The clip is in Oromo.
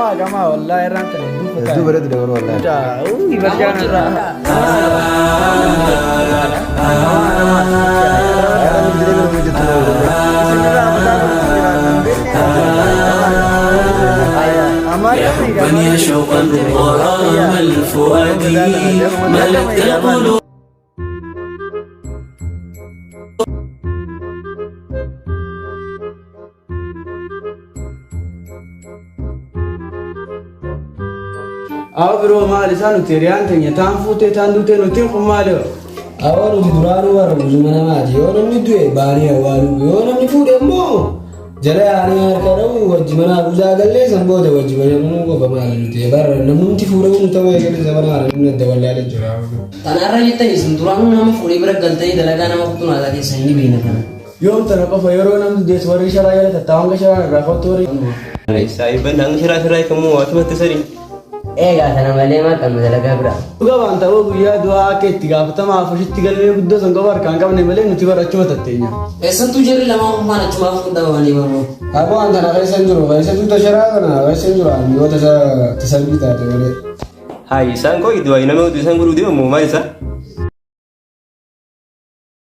Gamaa gamaa wallaahi irraan tana hedduu fataa. Hedduu bareedu dabalu wallaahi. Mucaa uuu barjaan irraa. Ayyaana nuti jireenya nama jettu nama godhe. Isinirraa mataa godhutti jiraatan beekne. يا حبا يا شوقا غرام الفؤاد ملكت القلوب. Awa biroo maal isaa nuti hiriyaan teenya taan fuutee taan duutee nuti kun maali? Awwa nuti duraanuu warra busuma namaati. Yoo namni du'e baanii awwaaluu. Yoo namni fuudhe immoo jala yaanii harka dha'u wajji mana abuuzaa gallee san booda wajji bashannanuu qofa maali nuti. Bara namumti fuudhee nu ta'uu eegale zamana haala namni adda wallaalee jira. Tanarra jettanii isin duraanuu nama fuudhee bira galtanii dalagaa nama kutuun aadaa keessan ni beekna kana. Yoom tana qofa yeroo namni deessu warri sharaa jala tattaa'u hanga sharaan irraa kottu warri. Saayibban hanga shiraa shiraa hiikamuu achumatti sanii. Eegaa kana malee maal qabna dalagaa biraa. Dhuga waan ta'uu guyyaa du'aa akka itti gaafatamaa afushitti galmee guddoo san qofa harkaan qabne malee nuti bara achuma tatteenya. Eessattuu jarri lamaan kun maan achumaa fuudhan dhabamanii baruu. Aboo an tana keessa hin jiru. Keessattuu tasharaa kana keessa hin jiru. Ani yoo tasa tasarbii taate malee. Hayi isaan koo du'aa nama isaan godhuu deemu maal isaa?